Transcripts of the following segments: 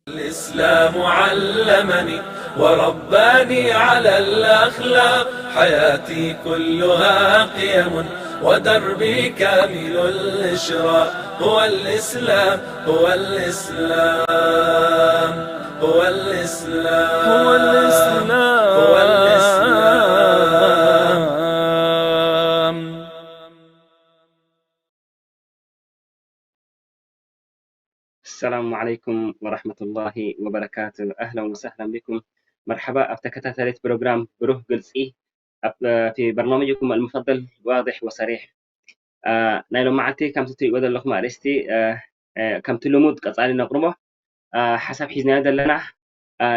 الإسلام علمني ورباني على الأخلاق، حياتي كلها قيم ودربي كامل الإشراق. هو الإسلام، هو الإسلام، هو الإسلام، هو الإسلام، هو الإسلام. السلام عليكم ورحمة الله وبركاته. أهلا وسهلا بكم. مرحبا ኣብ ተከታታሊት ፕሮግራም ብሩህ ግልጺ ኣብ في برنامجكم المفضل واضح وصريح. ናይ ሎማዓልቲ ከምቲ ትሪእዎ ዘለኹም ኣርእስቲ ከምቲ ልሙድ ቀጻሊ ነቕርቦ ሓሳብ ሒዝናዮ ዘለና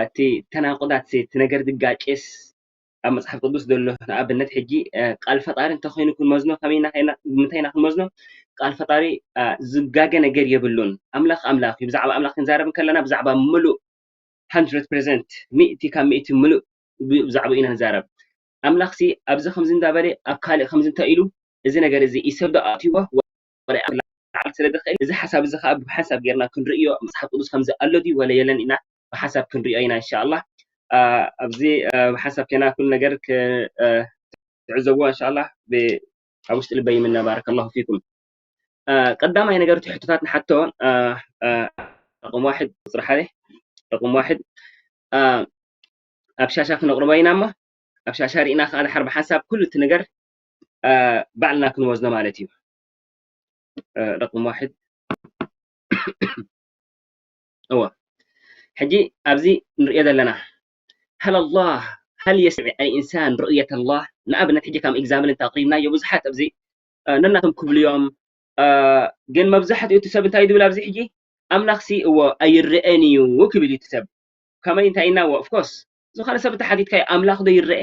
እቲ ተናቁዳት እቲ ነገር ዝጋጭስ ኣብ መጽሓፍ ቅዱስ ዘሎ ንኣብነት ሕጂ ቃል ፈጣሪ እንተኮይኑ ክንመዝኖ ከመይና ምንታይና ክንመዝኖ? ቃል ፈጣሪ ዝጋገ ነገር የብሉን። ኣምላኽ ኣምላኽ እዩ። ብዛዕባ ኣምላኽ ክንዛረብ ከለና ብዛዕባ ምሉእ hundred percent ሚእቲ ካብ ሚእቲ ምሉእ ብዛዕባ ኢና ንዛረብ። ኣምላኽ ሲ ኣብዚ ከምዚ እንዳበለ ኣብ ካልእ ከምዚ እንታይ ኢሉ እዚ ነገር እዚ ኢሰብ ዶ ኣእትይዎ ላዕሊ ስለ ዝኽእል እዚ ሓሳብ እዚ ከዓ ብሓንሳብ ጌርና ክንርእዮ መፅሓፍ ቅዱስ ከምዚ ኣሎ ድዩ ወለ የለን ኢና ብሓንሳብ ክንርእዮ ኢና እንሻላ ኣብዚ ሓንሳብ ኬና ኩሉ ነገር ትዕዘብዎ እንሻላ ኣብ ውሽጢ ልበይ ምና ባረከ ላሁ ፊኩም ቀዳማይ ነገር እቲ ሕቶታት ንሓቶ ረቅም ዋሕድ ቁፅሪ ሓደ ረቅም ዋሕድ ኣብ ሻሻ ክነቕርቦ ኢና እሞ ኣብ ሻሻ ርኢና ከዓ ድሓር ብሓንሳብ ኩሉ እቲ ነገር ባዕልና ክንወዝኖ ማለት እዩ ረቅም ዋሕድ እወ ሕጂ ኣብዚ ንሪኦ ዘለና هل الله هل يستطيع الإنسان رؤية الله ንኣብነት ሕጂ ከም example እንተ ኣቕሪብናዮ ብዙሓት ኣብዚ ነናቶም ክብሉ እዮም ግን መብዛሕትኡ እቲ ሰብ እንታይ ዝብል ኣብዚ ሕጂ ኣምላኽሲ እዎ ኣይረአን እዩ ክብል እዩ እቲ ሰብ ከመይ እንታይ ኢልናዎ of course ዝኾነ ሰብ እንተሓቲትካዮ ኣምላኽ ዶ ይረአ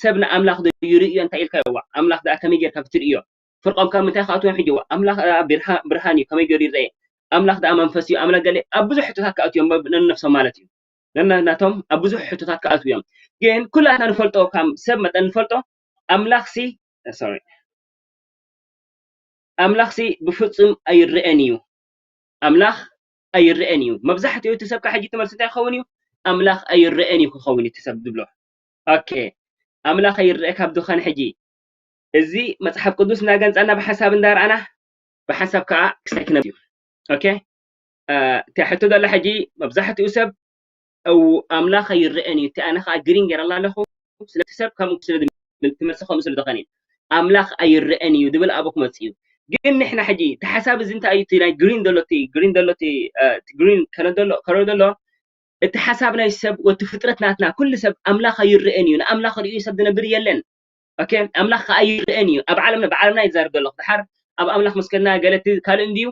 ሰብ ንኣምላኽ ዶ ይርእዮ እንታይ ኢልካዮ ዋ ኣምላኽ ደኣ ከመይ ጌርካ ክትርእዮ ፍርቆም ካብ ምንታይ ክኣትዎም ሕጂ ዋ ኣምላኽ ደኣ ብርሃን እዩ ከመይ ገይሩ ይረአ ኣምላኽ ደኣ መንፈስ እዩ ኣምላኽ ገለ ኣብ ብዙሕ ሕቶታት ክኣትዎም ነንነፍሶም ማለት እዩ ነናቶም ኣብ ብዙሕ ሕቶታት ክኣትዉ እዮም ግን ኩላትና ንፈልጦ ካብ ሰብ መጠን ንፈልጦ ኣምላኽሲ sorry ኣምላኽሲ ብፍጹም ኣይረአን እዩ ኣምላኽ ኣይረአን እዩ መብዛሕትኡ እቲ ሰብ ካብ ሕጂ ትመልሲ እንታይ ክኸውን እዩ ኣምላኽ ኣይረአን እዩ ክኸውን እቲ ሰብ ዝብሎ ኦኬ ኣምላኽ ኣይረአ ካብ ዝኾነ ሕጂ እዚ መፅሓፍ ቅዱስ እናገንፃና ብሓሳብ እንዳረኣና ብሓሳብ ከዓ ክሳይ ክነብ እዩ ኦኬ እታ ሕቶ ዘላ ሕጂ መብዛሕትኡ ሰብ ኣምላኽ ኣይረአን እዩ እቲ ኣነ ከዓ ግሪን ገይረላ ኣለኹ ስለቲ ሰብ ከምኡ ስለ ትመልሲ ከምኡ ስለ ዝኾነ ኣምላኽ ኣይረአን እዩ ዝብል ኣብኡ ክመፅእ እዩ ግን ንሕና ሕጂ እቲ ሓሳብ እዚ እንታይ እዩ ናይ ግሪን ዘሎ እቲ ግሪን ዘሎ እቲ ግሪን ከረ ዘሎ እቲ ሓሳብ ናይ ሰብ ወቲ ፍጥረት ናትና ኩሉ ሰብ ኣምላኽ ኣይረአን እዩ ንኣምላኽ ርእዩ ሰብ ዝነብር የለን ኣምላኽ ከዓ ይረአን እዩ ኣብ ዓለምና ብዓለምና ይዛርብ ዘለኹ ድሓር ኣብ ኣምላኽ መስከና ገለቲ ካልእ እንድዩ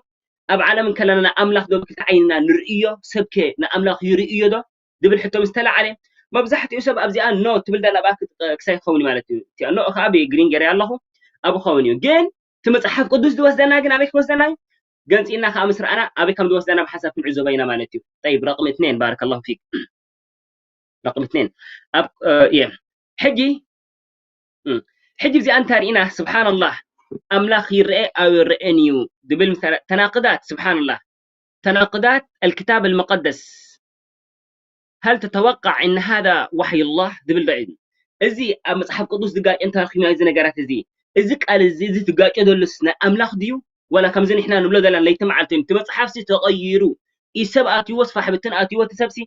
ኣብ ዓለም እንከለና ኣምላኽ ዶ ክልተ ዓይንና ንርእዮ ሰብከ ንኣምላኽ ይርእዮ ዶ ዝብል ሕቶ ምስ ተላዓለ መብዛሕትኡ ሰብ ኣብዚኣ ኖ ትብል ዘላ ብኣ ክሳይ ክኸውን ማለት እዩ እቲኣ ኖ ከዓ ብግሪን ገይረ ኣለኹ ኣብ ክኸውን እዩ ግን እቲ መፅሓፍ ቅዱስ ዝወስደና ግን ኣበይ ክወስደና እዩ ገንፂና ከዓ ምስ ረኣና ኣበይ ከም ዝወስደና ብሓሳብ ክንዕዘቦ ኢና ማለት እዩ ጠይብ ረቅሚ እትነይን ባረከ ላሁ ፊክ ረቅሚ እትነይን ኣብ እየ ሕጂ ሕጂ እዚኣ እንተ ርኢና ስብሓንላህ ኣምላኽ ይረአ ኣይረአን እዩ ዝብል ተናቅዳት ስብሓንላህ ተናቅዳት الكتاب المقدس هل تتوقع ان هذا وحي الله ዝብል ዶ እዩ እዚ ኣብ መፅሓፍ ቅዱስ ዝጋጭ እንተረኪብና እዚ ነገራት እዚ እዚ ቃል እዚ እዚ ዝጋጮ ዘሎስ ናይ ኣምላኽ ድዩ ዋላ ከምዚ ንሕና ንብሎ ዘለና ለይቲ መዓልቲ እቲ መፅሓፍሲ ተቐይሩ ኢሰብ ኣትይዎ ስፋሕብትን ኣትይዎ እቲ ሰብሲ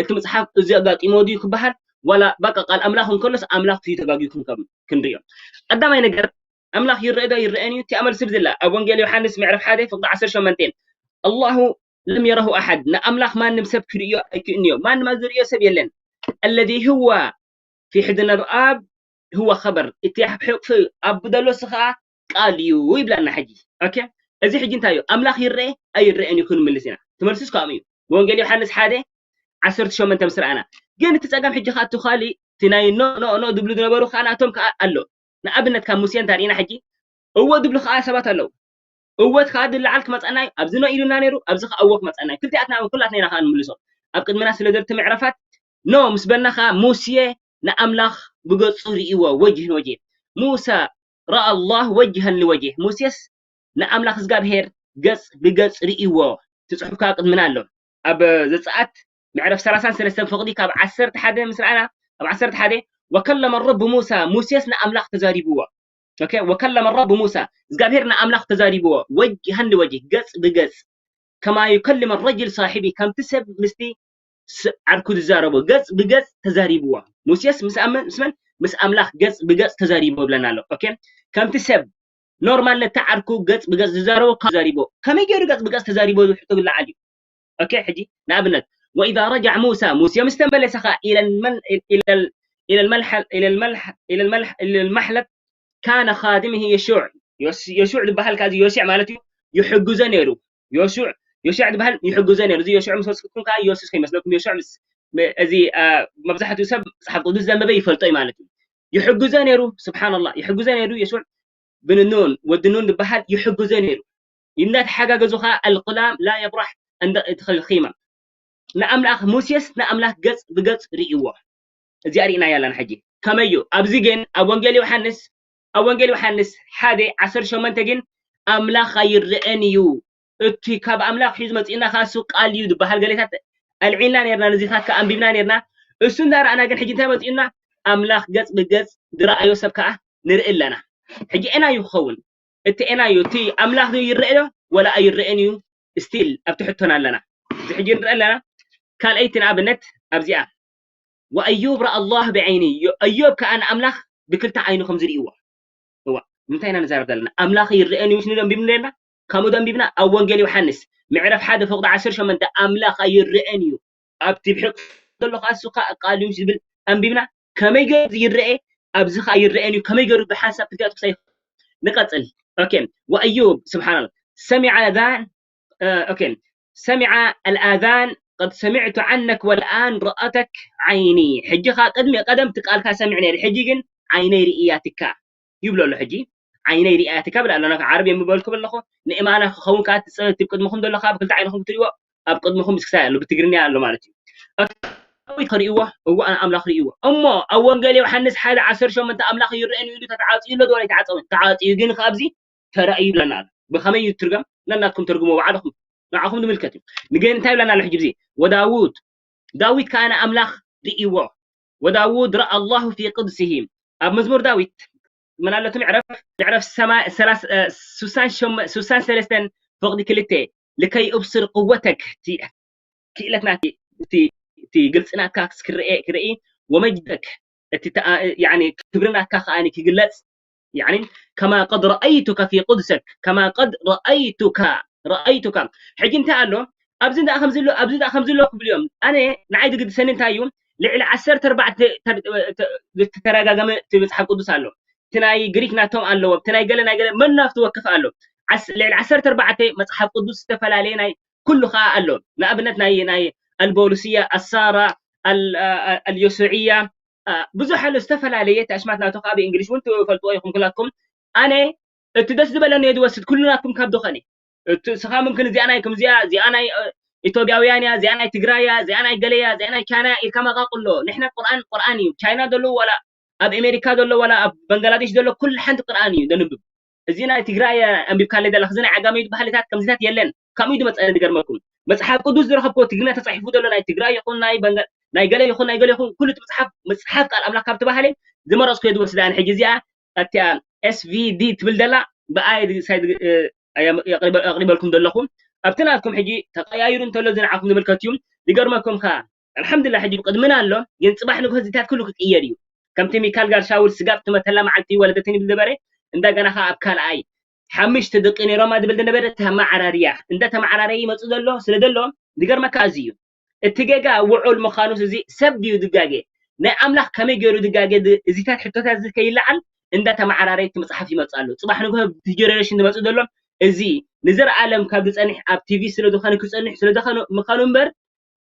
እቲ መፅሓፍ እዚ ኣጋጢሞ ድዩ ክበሃል ዋላ በቃ ቃል ኣምላኽ እንከሎስ ኣምላኽ ትዩ ተጋጊኹም ከም ክንሪኦ ቀዳማይ ነገር ኣምላኽ ይረአ ዶ ይረአን እዩ እቲኣ መልሲ ብዝላ ኣብ ወንጌል ዮሓንስ ምዕራፍ ሓደ ፍቕዲ ዓሰርተ ሸሞንተ ኣላሁ ለም የረሁ ኣሓድ ንኣምላኽ ማንም ሰብ ክርእዮ ኣይክእልንዮ ማንም ዝርእዮ ሰብ የለን الذي هو في حضن الآب هو خبر እቲ ኣብ ሕቕፊ ኣቡ ዘሎ እሱ ከዓ ቃል እዩ ይብላና። ሕጂ ኦኬ፣ እዚ ሕጂ እንታይ እዩ? ኣምላኽ ይረአ ኣይረአን እዩ ክንምልስ ኢና። ትመልሱስ ከምኡ እዩ። ወንጌል ዮሃንስ ሓደ ዓሰርተ ሸሞንተ ምስ ረኣና። ግን እቲ ጸገም ሕጂ ከኣ እቲ ኻሊእ፣ እቲ ናይ ኖ፣ ኖ፣ ኖ ዝብሉ ዝነበሩ ከኣ ናቶም ከኣ ኣሎ። ንኣብነት ካብ ሙሴ እንተሪእና ሕጂ፣ እወ ዝብሉ ከኣ ሰባት ኣለዉ። እወ እቲ ከኣ ዝለዓል ክመጸና እዩ፣ ኣብዚ ኖ ኢሉና ነይሩ፣ ኣብዚ ከኣ እወ ክመጸና እዩ። ክልቲኣትና፣ ኩላትና ኢና ከኣ ንምልሶ። ኣብ ቅድምና ስለ ዘርት ምዕራፋት ኖ ምስ በልና ከኣ ሙሴ ንኣምላኽ ብገጹ ርእይዎ፣ ወጅህን ወጅህ። ሙሳ ረኣ ኣላህ ወጅሃን ልወጅህ። ሙሴስ ንኣምላኽ እግዚኣብሄር ገጽ ብገጽ ርእይዎ። እቲ ጽሑፍ ከኣ ቅድምና ኣሎ። ኣብ ዘጸኣት ምዕራፍ ሰላሳን ሰለስተን ፍቕዲ ካብ ዓሰርተ ሓደ ምስ ረኣና፣ ኣብ ዓሰርተ ሓደ፣ "ወከለመ ረቡ ሙሳ"፣ ሙሴስ ንኣምላኽ ተዛሪብዎ። ኦኬ፣ "ወከለመ ረቡ ሙሳ"፣ እግዚኣብሄር ንኣምላኽ ተዛሪብዎ። ወጅሃን ልወጅህ፣ ገጽ ብገጽ። "ከማ ዩከልም ረጅል ሳሒቢ"፣ ከምቲ ሰብ ምስቲ ስ-፣ ዓርኩ ዝዛረቦ፣ ገጽ ብገጽ ተዛሪብዎ። ሙሴስ ምስ ኣመ-፣ ምስ መን? ምስ ኣምላኽ ገጽ ብገጽ ተዛሪብዎ ይብለና ኣሎ። ኦኬ፣ ከምቲ ሰብ ኖርማል ነቲ ዓርኩ ገጽ ብገጽ ዝዛረቦ ካብ ተዛሪብዎ። ከመይ ገይሩ ገጽ ብገጽ ተዛሪብዎ ዝብል ሕቶ ክለዓል እዩ። ኦኬ፣ ሕጂ ንኣብነት፣ "ወኢዛ ረጃዕ ሙሳ"፣ ሙሴ ምስ ተመለሰ ኸኣ፣ "ኢለል መን-፣ ኢለል፣ ኢለል መልሐ-፣ ኢለል መልሐ-፣ ኢለል መልሐ-፣ ኢለል መሕለት ካነ ኻድምሂ የሹዕ"፣ ዮስ-፣ የሹዕ ዝበሃል ከኣ እዚ ዮሴዕ ማለት እዩ፣ ይሕግዞ ነይሩ። ዮሹዕ፣ ዮሴዕ ዝበሃል ይሕግዞ ነይሩ። እዚ ዮሹዕ ምስ ወሰድኩም ከኣ ዮሱስ ከይመስለኩም፣ ዮሹዕ ምስ፣ ም-፣ እዚ፣ አ፣ መብዛሕትኡ ሰብ መጽሓፍ ቅዱስ ዘንበበ ይፈልጦ እዩ ማለት እዩ። ይሕግዞ ነይሩ፣ ስብሓንላህ፣ ይሕግዞ ነይሩ ዮሹዕ። ብን ኑን፣ ወዲ ኑን ዝበሃል ይሕግዞ ነይሩ። እናተሓጋገዙ ከኣ ኣልቁላም ላ የብራሕ እንደ እቲ ኸልኺማ። ንኣምላኽ፣ ሙሴስ ንኣምላኽ ገጽ ብገጽ ርእይዎ። እዚኣ ርኢናያ ኣለና ሕጂ። ከመይ እዩ? ኣብዚ ግን ኣብ ወንጌል ዮሃንስ፣ ኣብ ወንጌል ዮሃንስ ሓደ ዓሰርተ ሸሞንተ ግን ኣምላኽ ኣይረኣን እዩ። እቲ ካብ ኣምላኽ ሒዙ መጺኡና ከኣ እሱ ቃል እዩ ዝበሃል ገሌታት ኣልዒልና ነርና፣ ነዚታት ከኣ ኣንቢብና ነርና። እሱ እንዳረኣና ግን ሕጂ እንታይ መጺኡና? ኣምላኽ ገጽ ብገጽ ዝረኣዮ ሰብ ከኣ ንርኢ ኣለና። ሕጂ ኤናዩ ክኸውን፣ እቲ ኤናዩ፣ እቲ ኣምላኽ ይረኣዮ ወላ ኣይረኣን እዩ? ስቲል ኣብቲ ሕቶና ኣለና። እዚ ሕጂ ንርኢ ኣለና። ካልኣይቲ ንኣብነት ኣብዚኣ፣ "ወአዩብ ረአ ኣላህ ብዐይኒ"፣ ዮ-፣ ኣዮብ ከኣ ንኣምላኽ ብክልተ ዓይኑ ከም ዝርእይዎ። እዋ፣ ንምንታይ ኢና ንዛረብ ዘለና? ኣምላኽ ይረኣን እዩ ምስ ንብል ኣንቢብና ነርና? ከምኡ ዶ ኣንቢብና? ኣብ ወንጌል ዮሃንስ ምዕራፍ ሓደ ፍቕዲ ዓሰርተ ሸሞንተ፣ "ኣምላኽ ኣይረኣን እዩ፣ ኣብቲ ብሕቂ ዘሎ ከኣ እሱ ከኣ ቃል እዩ" ምስ ዝብል ኣንቢብና። ከመይ ገይሩ ይረኤ? ኣብዚ ከኣ ይረኣን እዩ። ከመይ ገይሩ ብሓንሳብ ክልቲኣቱ ክሳይ-፣ ንቐጽል። ኦኬ። "ወአዩብ"፣ ስብሓንላህ፣ "ሰሚዐ ኣዛን፣ እ፣ ኦኬ፣ ሰሚዐ ኣልኣዛን፣ ቀድ ሰሚዕቱ ዓነክ ወልኣን ረኣተክ ዓይኒ"። ሕጂ ከኣ ቅድሚ ቀደም እቲ ቃልካ ሰሚዕ ነይረ፣ ሕጂ ግን ዓይነይ ርእያትካ ይብሎ ኣሎ። ሕጂ ዓይነይ ርእያትካ ብላ ኣሎ። ዓረብ የንብበልኩም ኣለኹ። ንእማና ክኸውን ከኣ እቲ ጸ-፣ እቲ ቅድምኹም ዘሎ ከኣ ብክልተ ዓይንኹም ክትርእይዎ፣ ኣብ ቅድምኹም ክሳይ ኣሎ፣ ብትግርኛ ኣሎ ማለት እዩ። ዳዊት ከርእይዎ፣ እዎ ኣነ ኣምላኽ ርእይዎ። እሞ ኣብ ወንጌል ዮሃንስ ሓደ ዓሰርተ ሸሞንተ ኣምላኽ ይረኣን እዩ ኢሉ ተተዓጽዩ ኣሎ ዶ ኣይተዓጸወን? ተዓጽዩ፣ ግን ከኣ ኣብዚ ተራእዩ ይብለና ኣሎ። ብኸመይ እዩ ትርገም? ነናትኩም ተርጉሞ ባዕልኹም። ንዓኹም ዝምልከት እዩ። ንገን እንታይ ይብለና ኣሎ ሕጂ ብዚ? "ወዳውድ፣ ዳዊት ከኣ ንኣምላኽ ርእይዎ። ወዳውድ ረኣ ኣላሁ ፊ ቅድሲሂ።" ኣብ መዝሙር ዳዊት ምን ኣሎ እቲ ምዕራፍ? ምዕራፍ ሰማ-፣ ሰላሳ፣ እ፣ ስሳን ሸመ-፣ ስሳን ሰለስተን ፍቕዲ ክልተ፣ "ልከይ እብስር ቅወተክ"፣ እቲ ክእለት ናትካ፣ እቲ፣ እቲ ግልጺ ናትካ ክስ-፣ ክርኤ፣ ክርኢ፣ "ወመጅደክ"፣ እቲ ተኣ-፣ ያኒ ክብሪ ናትካ ከኣ ክግለጽ፣ ያኒ "ከማ ቀድ ረኣይቱካ ፊ ቅድሰክ፣ ከማ ቀድ ረኣይቱካ፣ ረኣይቱካ"። ሕጂ እንታይ ኣሎ? ኣብዚ ደኣ ከምዚ ኣሎ፣ ኣብዚ ደኣ ከምዚ ኣሎ ክብሉ እዮም። ኣነ፣ ንዓይ ዝግድሰኒ እንታይ እዩ? ልዕሊ ዓሰርተ ኣርባዕተ ተ-፣ ተ-፣ ዝተተረጋገመ እቲ መጽሓፍ ቅዱስ ኣሎ። እቲ ናይ ግሪክ ናቶም ኣለዎ፣ እቲ ናይ ገለ፣ ናይ ገለ መናፍቲ ወክፍ ኣሎ። ዓስ-፣ ልዕሊ ዓሰርተ ኣርባዕተ መጽሓፍ ቅዱስ ዝተፈላለየ ናይ ኩሉ ከኣ ኣሎ። ንኣብነት ናይ፣ ናይ ኣልቦሉስያ፣ ኣሳራ፣ ኣል-፣ ኣ-፣ ኣ-፣ ኣልዮሱዕያ፣ ኣ፣ ብዙሕ ኣሎ ዝተፈላለየ፣ እቲ ኣሽማት ናቱ ከኣ ብእንግሊሽ እውን ትፈልጥዎ ኢኹም ኩላትኩም። ኣነ እቲ ደስ ዝበለኒ እየ ዝወስድ፣ ኩሉ ናትኩም ካብ ዝኾነ። እቲ እስኻ ምምክን እዚኣ ናይ ከምዚኣ፣ እዚኣ ናይ፣ እ፣ ኢትዮጵያውያን እያ፣ እዚኣ ናይ ትግራይ እያ፣ እዚኣ ናይ ገለ እያ፣ እዚኣ ናይ ቻይና እያ ኢልካ መቃቅሎ። ንሕና ቁርኣን ቁርኣን እዩ። ቻይና ዘሎ ዋላ ኣብ ኣሜሪካ ዘሎ ዋላ ኣብ ባንግላዴሽ ዘሎ ኩሉ ሓንቲ ቁርኣን እዩ ዘንብብ። እዚ ናይ ትግራይ ኣንቢብካለይ ዘለኻ፣ እዚ ናይ ዓጋመ እዩ ዝበሃል እታት ከምዚታት የለን። ከምኡ እዩ ዝመፀኒ ዝገርመኩም። መፅሓፍ ቅዱስ ዝረኸብኩዎ ትግርኛ ተፃሒፉ ዘሎ ናይ ትግራይ ይኹን ናይ በንጋ-፣ ናይ ገለ ይኹን ናይ ገለ ይኹን ኩሉ እቲ መፅሓፍ፣ መፅሓፍ ቃል ኣምላኽ ካብ ተባሃለ ዝመረፅኩ እየ ዝወስድ ኣነ። ሕጂ እዚኣ እቲኣ ኤስ ቪ ዲ ትብል ዘላ ብኣይ ሳይድ፣ እ፣ ኣያ-፣ የቕሪበ-፣ ኣቕሪበልኩም ዘለኹ። ኣብቲ ናትኩም ሕጂ ተቐያይሩ እንተሎ እዚ ንዓኹም ዝምልከት እዩ። ዝገርመኩም ከኣ ኣልሓምዱሊላህ፣ ሕጂ ብቅድምና ኣሎ፣ ግን ጽባሕ ንግሆ እዚታት ኩሉ ክቅየር እዩ። ከምቲ ሚካል ጋር ሻውል ስጋብ ትመተላ መዓልቲ ይወለደትን ይብል ነበረ፣ እንደገና ከኣ ኣብ ካልኣይ ሓሙሽተ ደቂ ነይሮማ ዝብል ዝነበረ ተመዓራርያ፣ እንደ ተመዓራርያ ይመጽእ ዘሎ ስለ ዘሎ፣ ዝገርመካ እዚ እዩ። እቲ ጌጋ ውዑል ምዃኑስ እዚ ሰብ ድዩ ዝጋገ? ናይ ኣምላኽ ከመይ ገይሩ ዝጋገ? ዝ-፣ እዚታት ሕቶታት እዚ ከይለዓል እንዳተመዓራረየ እቲ መፅሓፍ ይመፅእ ኣሎ። ፅባሕ ንግሆ እቲ ጀነሬሽን ዝመፅእ ዘሎ እዚ ንዘለኣለም ካብ ዝፀንሕ ኣብ ቲቪ ስለ ዝኾነ ክፀንሕ ስለ ዝኾነ ምዃኑ እምበር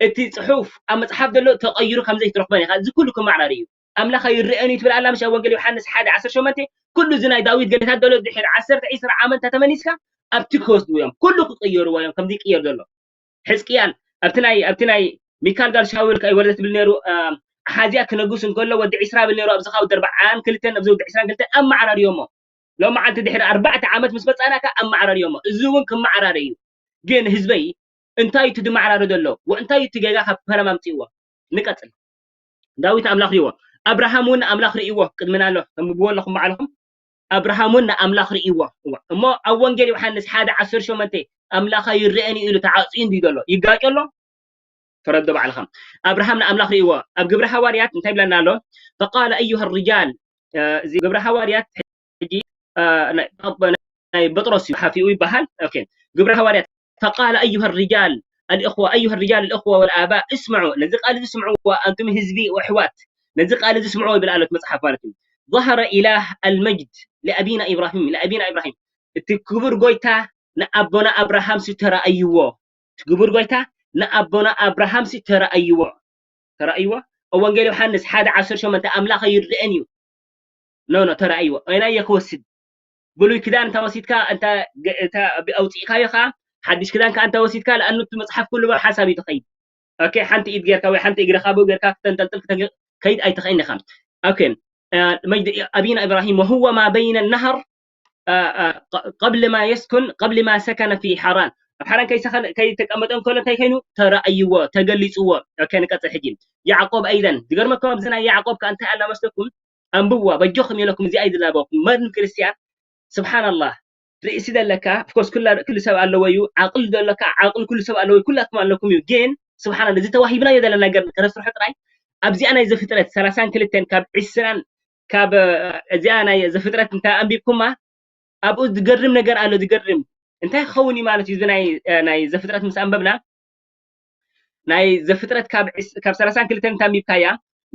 እቲ ፅሑፍ ኣብ መፅሓፍ ዘሎ ተቐይሩ ከም ዘይትረኽቦን ኢኻ። እዚ ኩሉ ክመዓራሪ እዩ። ኣምላኽ ኣይረኣን እዩ ትብል ኣላ ምሽ ኣብ ወንጌል ዮሃንስ ሓደ ዓሰርተ ሸሞንተ ኩሉ እዚ ናይ ዳዊት ገለታት ዘሎ ድሕሪ ዓሰርተ ዒስራ ዓመት እንተተመሊስካ ኣብቲ ክወስድዎ እዮም። ኩሉ ክቕየርዎ እዮም ከምዚ ይቅየር ዘሎ። ሕዝቅያል ኣብቲ ናይ ኣብቲ ናይ ሚካል ጋል ሻውል ከ ወለደ ትብል ነይሩ ኣሓዝያ ክነግስ እንከሎ ወዲ ዒስራ ብል ነይሩ ኣብዚ ካብ ወዲ ኣርባዓን ክልተን ኣብዚ ወዲ ዒስራን ክልተን ኣመዓራርዮሞ። ሎም መዓልቲ ድሕሪ ኣርባዕተ ዓመት ምስ መጻና ከ ኣመዓራርዮሞ። እዚ እውን ክመዓራረ እዩ። ግን ህዝበይ እንታይ እቲ ዝመዓራረ ዘሎ ወእንታይ እቲ ጌጋ ካብ ፈረም ኣምፅእዎ። ንቀፅል። ዳዊት ንኣምላኽ ርእይዎ፣ ኣብርሃም እውን ንኣምላኽ ርእይዎ። ቅድምና ኣሎ ተንብብዎ ኣለኹም ባዕልኹም። ኣብርሃም እውን ንኣምላኽ ርእይዎ። እሞ ኣብ ወንጌል ዮሃንስ ሓደ ዓሰርተ ሸሞንተ ኣምላኽ ኣይረአን እዩ ኢሉ ተዓፅዩ እንዲ ዘሎ ይጋጮ ኣሎ። ተረዶ ባዕልኻ። ኣብርሃም ንኣምላኽ ርእይዎ። ኣብ ግብሪ ሃዋርያት እንታይ ብለና ኣሎ? ፈቃለ ኣዩሃ ርጃል። እዚ ግብሪ ሃዋርያት ሕጂ ናይ ጴጥሮስ እዩ ሓፊኡ ይበሃል። ግብሪ ሃዋርያት ፈቃለ ኣዩሃ ርጃል ኣልእኽዋ ኣዩሃ ርጃል ኣልእኽዋ ወልኣባ እስምዑ። ነዚ ቃል እዚ ስምዕዎ ኣንቱም ህዝቢ ወኣሕዋት፣ ነዚ ቃል እዚ ስምዕዎ ይብል ኣሎ እቲ መጽሓፍ ማለት እዩ። ظهر إله المجد لأبينا إبراهيم لأبينا إبراهيم። እቲ ክቡር ጎይታ ንኣቦና ኣብርሃም ሲ ተራእይዎ። እቲ ክቡር ጎይታ ንኣቦና ኣብርሃም ሲ ተራእይዎ። ተራእይዎ። ወንጌል ዮሃንስ ሓደ ዓሰርተ ሸሞንተ ኣምላኽ ኣይርድእን እዩ። ኖ ኖ ተራእይዎ። ኣይናየ ክወስድ ብሉይ ክዳን እንታ ወሲድካ እንታ ኣውፅእካዮ ከዓ ሓድሽ ክዳን ከዓ እንታ ወሲድካ ለኣኑ እቲ መፅሓፍ ኩሉ ብሓሳብ እዩ ትኸይድ። ኦኬ ሓንቲ ኢድ ጌርካ ወይ ሓንቲ እግርኻ ብኡ ጌርካ ክተንጠልጥል ከይድ ኣይትኽእልን ኢኻ። ኦኬ መጅድ ኣቢና ኢብራሂም وهو ما بين النهر قبل ما يسكن قبل ما سكن في حران ኣብ ሓራን ከይተቀመጠ እንከሎ እንታይ ከይኑ ተራእይዎ ተገሊፅዎ። ኦኬ ንቀፅል ሕጂ ያዕቆብ ኣይደን ዝገርመኩም ኣብዚ ናይ ያዕቆብ ከ እንታይ ኣላ መስለኩም ኣንብብዋ በጆኹም ኢለኩም እዚኣ ይዝላበኩም መን ክርስቲያን ስብሓንላህ ርእሲ ዘለካ ኦፍኮርስ ኩሉ ሰብ ኣለዎ እዩ ዓቕሊ ዘለካ ዓቕሊ ኩሉ ሰብ ኣለዎ ኩላትኩም ኣለኩም እዩ ግን ስብሓንላ እዚ ተዋሂብናዮ ዘለና ነገር ከነስርሖ ጥራይ ኣብዚኣ ናይ ዘፍጥረት ሰላሳን ክልተን ካብ ዕስራን ካብ እዚኣ ናይ ዘፍጥረት እንታይ ኣንቢብኩማ ኣብኡ ዝገርም ነገር ኣሎ ዝገርም እንታይ ክኸውን እዩ ማለት እዩ ናይ ዘፍጥረት ምስ ኣንበብና ናይ ዘፍጥረት ካብ ሰላሳን ክልተን እንታ ኣንቢብካያ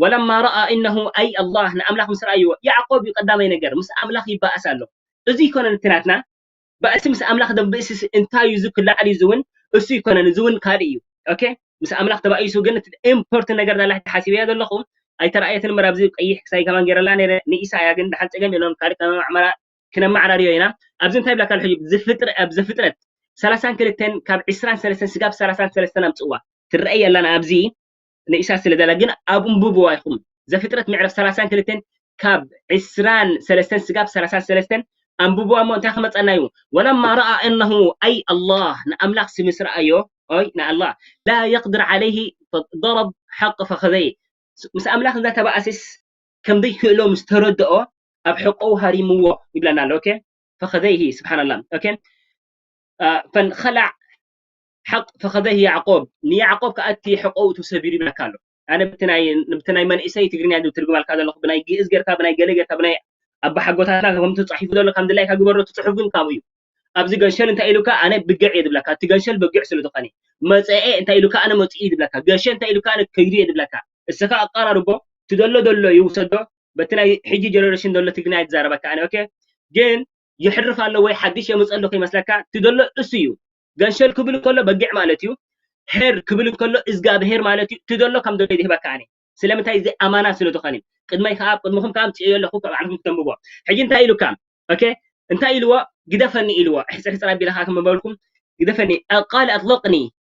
ولما رأى إنه أي الله ንኣምላኽ ምስ ረኣይዎ ያዕቆብ እዩ ቀዳማይ ነገር ምስ ኣምላኽ ይበኣስ ኣሎ እዚ ይኮነን እቲ ናትና ባእሲ ምስ ኣምላኽ ደንብእስስ እንታይ እዩ ዝክላዕል እዩ ዝውን እሱ ይኮነን እዚ እውን ካልእ እዩ ኦኬ ምስ ኣምላኽ ተባኢሱ ግን እቲ ኢምፖርትን ነገር ዳላ ሕጂ ሓሲበያ ዘለኹ ኣይተረኣየትን እምበር ኣብዚ ቀይሕ ክሳይ ከማን ገይረላ ነይረ ንኢሳ እያ ግን ድሓን ፀገም የለውን ካልእ ከማን ኣዕመራ ክነመዓራርዮ ኢና ኣብዚ እንታይ ብላካ ሕጂ ኣብ ዘፍጥረት ሰላሳን ክልተን ካብ ዕስራን ሰለስተን ስጋብ ሰላሳን ሰለስተን ኣምፅዋ ትረአይ ኣላና ኣብዚ ንኢሳ ስለ ዘላ ግን ኣብ እንብብዋ ኢኹም ዘፍጥረት ምዕራፍ ሰላሳን ክልተን ካብ ዕስራን ሰለስተን ስጋብ ሰላሳን ሰለስተን ኣንብብዋ እሞ እንታይ ክመፀና እዩ ولما رأى أنه أي الله ንኣምላኽ ስምስ ረኣዮ ኦይ ንኣላህ لا يقدر عليه ضرب حق فخذيه ምስ ኣምላኽ እንዳተባኣስስ ከም ዘይክእሎ ምስ ተረድኦ ኣብ ሕቆኡ ሃሪምዎ ይብለና ኣሎ ኦኬ ፈኸዘይሂ ስብሓንላ ኦኬ ፈንኸላዕ ሓቅ ፈኸዘይሂ ያዕቆብ ንያዕቆብ ከኣቲ ሕቆኡ ተሰቢሩ ይብለካ ኣሎ ኣነ ብቲ ናይ መንእሰይ ትግርኛ ዝትርጉማልካ ዘለኹ ብናይ ግእዝ ጌርካ ብናይ ገለ ጌርካ ብናይ ኣባሓጎታትና ከም ተፃሒፉ ዘሎ ከም ድላይካ ግበሮ እቲ ፅሑፍ ግን ካብኡ እዩ ኣብዚ ገንሸል እንታይ ኢሉካ ኣነ ብግዕ እየ ዝብለካ እቲ ገንሸል በጊዕ ስለ ዝኾነ መፀኤ እንታይ ኢሉካ ኣነ መፅኡ እዩ ዝብለካ ገሸ እንታይ ኢሉካ ኣነ ከይዱ እየ ዝብለካ እስኻ ኣቃራርቦ ትደሎ ደሎ ይውሰዶ በቲ ናይ ሕጂ ጀነሬሽን ዘሎ ትግርኛ ይዛረበካ ኣነ ኦኬ ግን ይሕርፍ ኣሎ ወይ ሓድሽ የምፀሉ ከይመስለካ ትደሎ እሱ እዩ ገንሸል ክብል ከሎ በጊዕ ማለት እዩ ሄር ክብል ከሎ እዝጋብሄር ማለት እዩ ትደሎ ከም ደሎ ይህበካ ኣነ ስለምንታይ እዚ ኣማና ስለ ዝኾነ ቅድመይ ከዓ ቅድምኹም ከዓ ምፅዮ ኣለኹ ባዕልኹም ክተንብቦ ሕጂ እንታይ ኢሉካ ኦኬ እንታይ ኢልዎ ግደፈኒ ኢልዎ ሕፅር ሕፅር ኣቢልካ ከም በልኩም ግደፈኒ ቃል ኣጥልቅኒ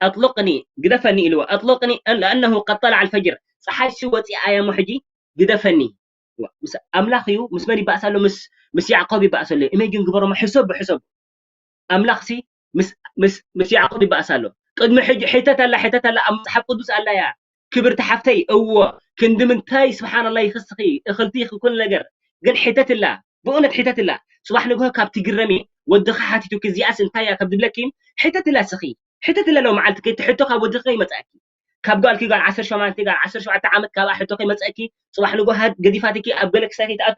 ኣጥልቅኒ ግደፈኒ ኢልዎ ኣጥልቅኒ ለኣነሁ ቀድ ጠላዕ ኣልፈጅር ፀሓይ ሲ ወፂኣ እያ እሞ ሕጂ ግደፈኒ ምስ ኣምላኽ እዩ ምስ መን ይባእስ ኣሎ ምስ ያዕቆብ ይባእስ ኣሎ ኢሜጅን ግበሮሞ ሕሰብ ብሕሰብ ኣምላኽሲ ምስ ያዕቆብ ይበኣስ ኣሎ። ቅድሚ ሕጂ ሕተት ኣላ፣ ሕተት ኣላ፣ ኣብ መጽሓፍ ቅዱስ ኣላ እያ። ክብርቲ ሓፍተይ፣ እዎ፣ ክንዲ ምንታይ ስብሓንላ ይኽስኺ፣ እኽልቲ ይኽኩል ነገር፣ ግን ሕተትላ፣ ብእውነት ሕተትላ። ጽባሕ ንግሆ ካብ ትግረሚ፣ ወድኺ ሓቲቱኪ፣ እዚኣስ እንታይ እያ ካብ ዝብለኪ፣ ሕተትላ እስኺ፣ ሕተትላ ሎ መዓልቲ ከይትሕቶ ካብ ወድኺ ከይመጽኣኪ። ካብ ጓልኪ ጓል ዓሰርተ ሸሞንተ ጓል ዓሰርተ ሸውዓተ ዓመት ካብኣ ሕቶ ከይመጸኪ ጽባሕ ንጎ ሃድ ገዲፋትኪ ኣብ ገለ ክሳይ ከይትኣቱ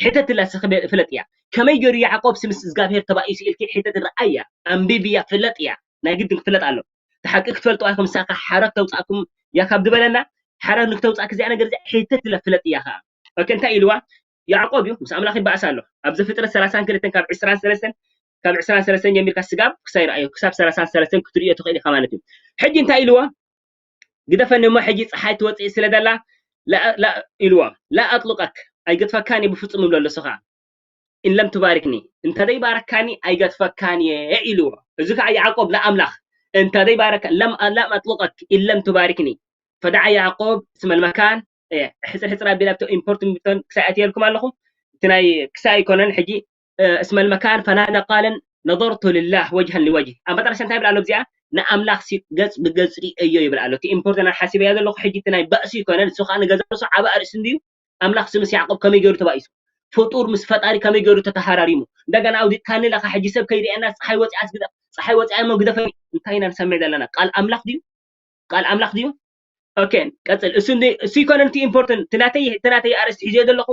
ሕተትላ እስኺ ፍለጥያ። ከመይ ገይሩ ያዕቆብ ምስ እግዚኣብሔር ተባኢሱ ኢልኪ ሕተት ረኣያ፣ ኣንብብያ፣ ፍለጥያ። ናይ ግድን ክፍለጥ ኣሎ። እቲ ሓቂ ክትፈልጥዋ ኢኹም። ንሳኻ ሓረግ ተውጻእኩም እያ ካብ ዝበለና ሓረግ ንክተውጻእኪ እዚኣ ነገር እዚኣ ሕተትላ ፍለጥያ ኸኣ። ኦኬ እንታይ ኢልዋ? ያዕቆብ እዩ፣ ምስ ኣምላኽ ይበኣስ ኣሎ። ኣብ ዘፍጥረት ሰላሳን ክልተን ካብ ዕስራን ሰለስተን ካብ ዕስራን ሰለስተን ጀሚርካ ስጋብ ክሳይ ረኣዮ ክሳብ ሰላሳን ሰለስተን ክትርእዮ ትኽእል ኢኻ ማለት እዩ። ሕጂ እንታይ ኢልዎ? ግደፈኒ እሞ ሕጂ ፀሓይ ትወፅእ ስለ ዘላ ኢልዎ። ላ ኣጥሉቀክ ኣይገድፈካን እየ ብፍፁም ይብሎ ኣሎ። እሱ ከዓ ኢን ለም ትባርክኒ፣ እንተ ዘይባረካኒ ኣይገድፈካን እየ ኢልዎ። እዚ ከዓ ያዕቆብ ንኣምላኽ እንተ ዘይባረካ ለም ለም ኣጥሉቀክ ኢን ለም ትባርክኒ ፈደዓ ያዕቆብ ስመል መካን ሕፅር ሕፅር ኣቢላ ብቶ ኢምፖርት ብቶን ክሳይ ኣትየልኩም ኣለኹ። እቲ ናይ ክሳይ ኣይኮነን ሕጂ እስመል መካን ፈናዳ ቃለን ነظرت لله وجها لوجه ኣብ መጠረሻ እንታይ ይብል ኣሎ እዚኣ ንኣምላኽ ሲ ገጽ ብገጽ ርእየዮ ይብል ኣሎ። እቲ ኢምፖርት ኣነ ሓሲበያ ዘለኹ ሕጂ እቲ ናይ ባእሲ ይኮነን እሱ ከዓ ንገዛ ርእሱ ዓቢ ኣርእሲ እንድዩ። ኣምላኽ ምስ ያዕቆብ ከመይ ገይሩ ተባኢሱ ፍጡር ምስ ፈጣሪ ከመይ ገይሩ ተተሃራሪሙ እንደገና ኣውዲቕካኒ ለካ ሕጂ ሰብ ከይርእየና ፀሓይ ወፂኣስ ግደ ፀሓይ ወፂኣ እሞ ግደፈኒ እንታይ ኢና ንሰምዕ ዘለና ቃል ኣምላኽ ድዩ ቃል ኣምላኽ ድዩ ኦኬ ቀፅል እሱ እንዲ እሱ ይኮነን እቲ ኢምፖርተንት እቲ ናተይ እቲ ናተይ ኣርእስቲ ሒዘ ዘለኹ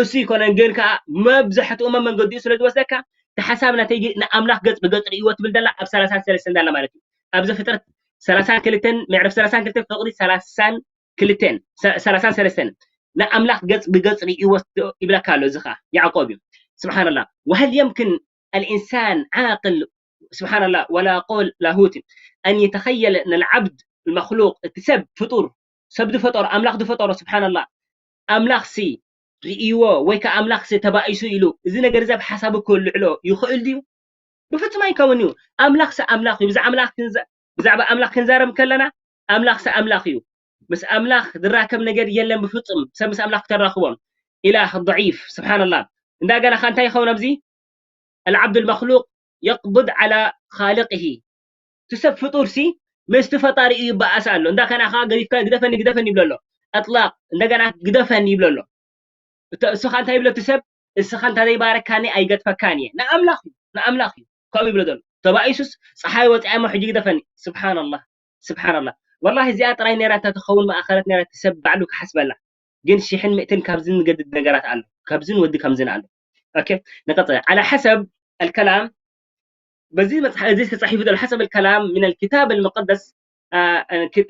እሱ ይኮነን ግን ከዓ መብዛሕትኡ መመንገዲኡ ስለ ዝወስደካ እቲ ሓሳብ ናተይ ግን ንኣምላኽ ገፅ ብገፅ ርእይዎ ትብል ዘላ ኣብ ሰላሳን ሰለስተን ዘላ ማለት እዩ ኣብ ዘፍጥረት ሰላሳን ክልተን ምዕራፍ ሰላሳን ክልተን ፍቕዲ ሰላሳን ክልተን ሰላሳን ሰለስተን ንኣምላኽ ገፅ ብገፅ ርእይዎ ይብለካ ኣሎ እዚ ከዓ ያዕቆብ እዩ ስብሓንላ وهل يمكن الإنسان عاقل سبحان الله ولا قول لاهوت أن يتخيل أن العبد المخلوق እቲ ሰብ ፍጡር ሰብ ዝፈጠሮ ኣምላኽ ዝፈጠሮ ስብሓንላ ኣምላኽ ሲ ርእይዎ ወይ ከዓ ኣምላኽ ሲ ተባኢሱ ኢሉ እዚ ነገር እዚ ኣብ ሓሳቡ ክልዕሎ ይኽእል ድዩ? ብፍጹም ኣይከውን እዩ። ኣምላኽ ሲ ኣምላኽ እዩ። ብዛዕባ ኣምላኽ ክንዛረብ ከለና ኣምላኽ ሲ ኣምላኽ እዩ። ምስ ኣምላኽ ዝራከብ ነገር የለን ብፍጹም ሰብ ምስ ኣምላኽ ክተራኽቦ ኢላህ ضعيف ስብሓንላ እንዳገና ከ እንታይ ይኸውን ኣብዚ العبد المخلوق يقبض على خالقه እቲ ሰብ ፍጡር ሲ ምስቲ ፈጣሪ እዩ ይበኣስ ኣሎ እንዳ ከና ከዓ ገዲፍካ ግደፈኒ ግደፈኒ ይብሎ ኣሎ ኣጥላቅ እንደገና ግደፈኒ ይብሎ ኣሎ እሱ ከዓ እንታይ ይብሎ እቲ ሰብ እስኻ እንታ ዘይባረካኒ ኣይገድፈካን እየ ንኣምላኽ እዩ ንኣምላኽ እዩ ከምኡ ይብሎ ዘሎ ተባኢሱስ ፀሓይ ወፂኣ እሞ ሕጂ ግደፈኒ ስብሓንላህ ስብሓንላህ ወላሂ እዚኣ ጥራይ ነራ እንተትኸውን መኣኸለት ነራ እቲ ሰብ ባዕሉ ክሓስበላ ግን ሽሕን ምእትን ካብዚ ንገድድ ነገራት ኣሎ ካብዝን ወዲ ከምዝን ኣሎ ኦኬ ንቀፅል على حسب الكلام በዚ መፅሓፍ እዚ ተፃሒፉ ዘሎ حسب الكلام من الكتاب المقدس